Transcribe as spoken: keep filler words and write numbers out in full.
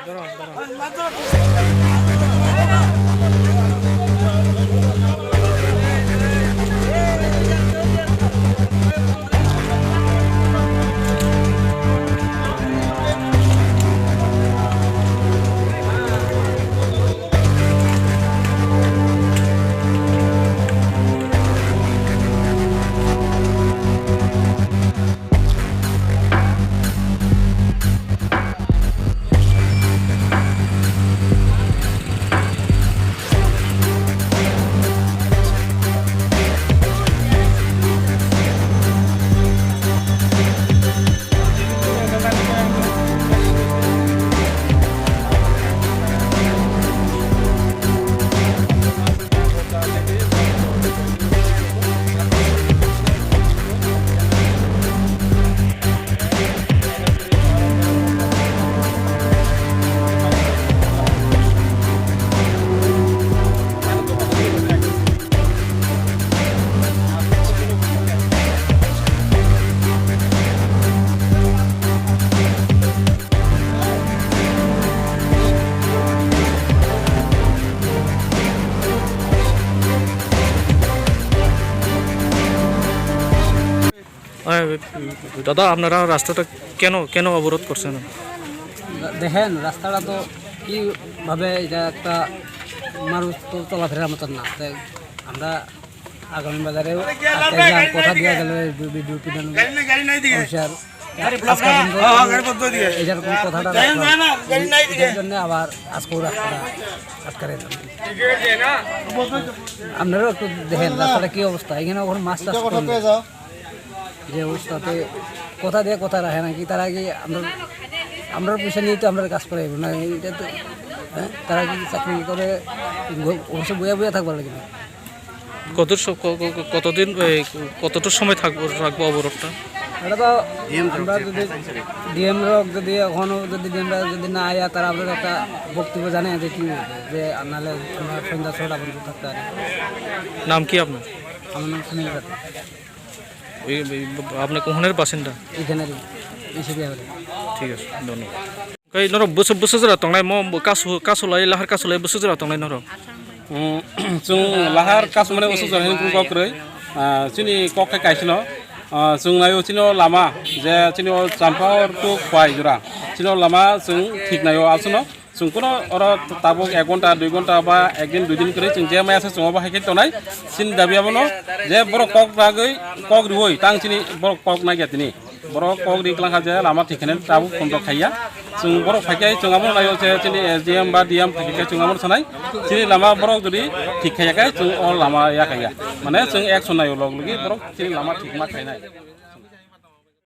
আহ, দাদা, আপনারা রাস্তাটা কেন, কেন অবরোধ করছেন? দেখেন, রাস্তাটা তো কিভাবে, এটা একটা মানুষ তো চলাফেরার মতন না। তাই আমরা আগামী বাজারেও আটকে যাওয়ার কথা দেওয়া গেল এই বিডিও প্রধান অফিসার। আজকে পর্যন্ত এই যেরকম কথাটা রাখলাম, এই, এটার জন্য আবার আজকেও রাস্তাটা আটকে রইলাম। আপনারাও একটু দেখেন রাস্তাটা কি অবস্থা, এখানে ওখানে মাছ চাষ করলে যে অবস্থাতে কথা দিয়ে কথা রাখে নাকি, তারা কি আমরা, আমরা পয়সা নিয়ে তো আমরা কাজ করাইব না, এটা তো, হ্যাঁ, তারা কি চাকরি করে ঘ-, অফিসে বইয়া বইয়া থাকবার লাগে না। কত স-, ক-, ক-, ক-, কতদিন, এই, কতটুকু সময় থাকবো, রাখবো অবরোধটা? এটা তো আমরা যদি ডিএম রক যদি এখনো যদি ডিএম রক যদি না আয়া, তারা আপনার একটা বক্তব্য জানে যে কি হবে, যে আর নাহলে আমরা সন্ধ্যা ছটা পর্যন্ত থাকতে পারি। নাম কি আপনার? আমার নাম সুনীল রাঠোর। এই, এই, আপনি কোনখানের বাসিন্দা? এখানে এসে বিয়ে হবে। ঠিক আছে, ধন্যবাদ। Kai norok bwsw bwsw jora tongnai mo bo kasu kasu lai lahar kasu lai bwsw jora tongnai norok. Hmm, chwng lahar kasu mane bwsw jora hin kok kwrwi. Ah, chini kok khe kaisino. Ah, chwng naio chini o lama je chini o Champahor to Khwai jora. Chini o lama chwng thik naio aswkno. Chwng kuno oro tabuk ek ghonta, dui ghonta ba ek din, dui din kwrwi chwng je maya se chwng obo hai khe tongnai. Chini dabi abono je borok kok ragwi, kok riwi tang chini borok kok nai khe tini. Borok kok ri kwlangkha je lama thik khe nai tabuk phone rok khaiya. Chwng borok phaikhai chwng abono naio je chini S D M ba D M phaikhai chwng abono sanai. Chini lama borok jodi thik khaiya khe chwng o lama ya khaiya. Mane chwng action naio log logi borok chini lama thik ma khainai.